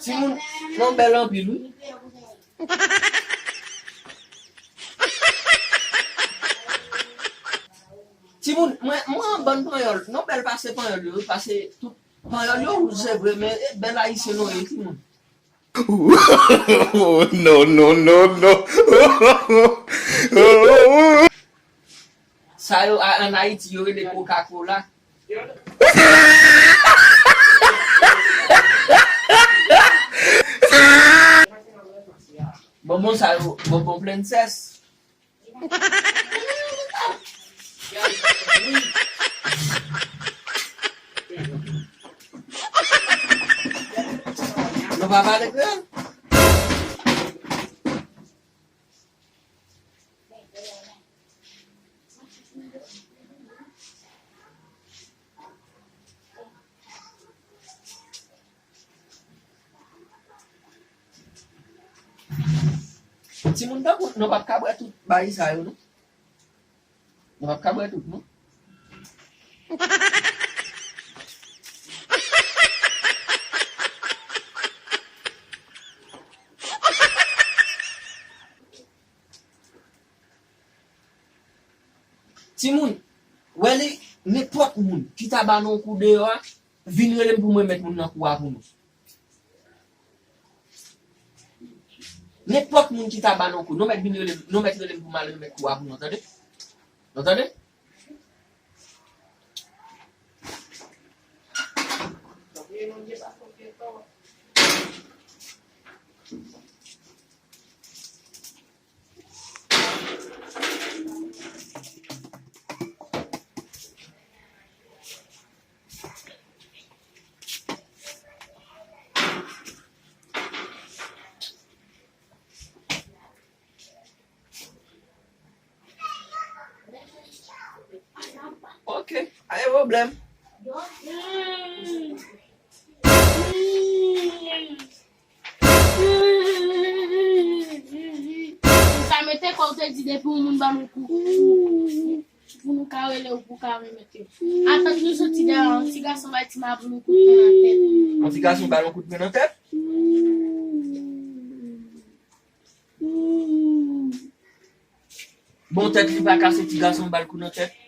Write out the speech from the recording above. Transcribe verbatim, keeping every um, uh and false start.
Timoun, non bèl anpil, wi. Timoun, mwen, mwen an bann panyòl. Non bèl pase panyòl yo, pase tout panyòl yo wouj, se vre, men e bèl ayisyen nou ye, timoun. No, no, no, no. Sa yo a- ann Ayiti, yo rele Coca-Cola. Bonbon sa yo, bonbon Princess. Nou pa pale kreyòl? Timoun, tankou nou p ap ka bwè tout bagay sa yo, non. Nou p ap ka bwè tout, non. Timoun, wè li, nenpòt moun ki ta ba nou yon kou deyò a, vin rele m pou m remèt moun nan kou a pou nou. Nenpòt moun ki ta ba nou kou, nou mèt vin rele m, nou mèt rele m pou m al remèt kou a pou nou, tande? Nou tande? Ok, pa gen pwoblèm. Sa mete kò w te di depi yon moun ba nou kou. Pou nou ka rele w, pou ka remèt yo. Atann nou soti dèyè, yon ti gason bay ti mabou nou kout pwen nan tèt. Yon ti gason ba nou kout pwen nan tèt? Bon, tèt li pa kase, ti gason ba l kou nan tèt.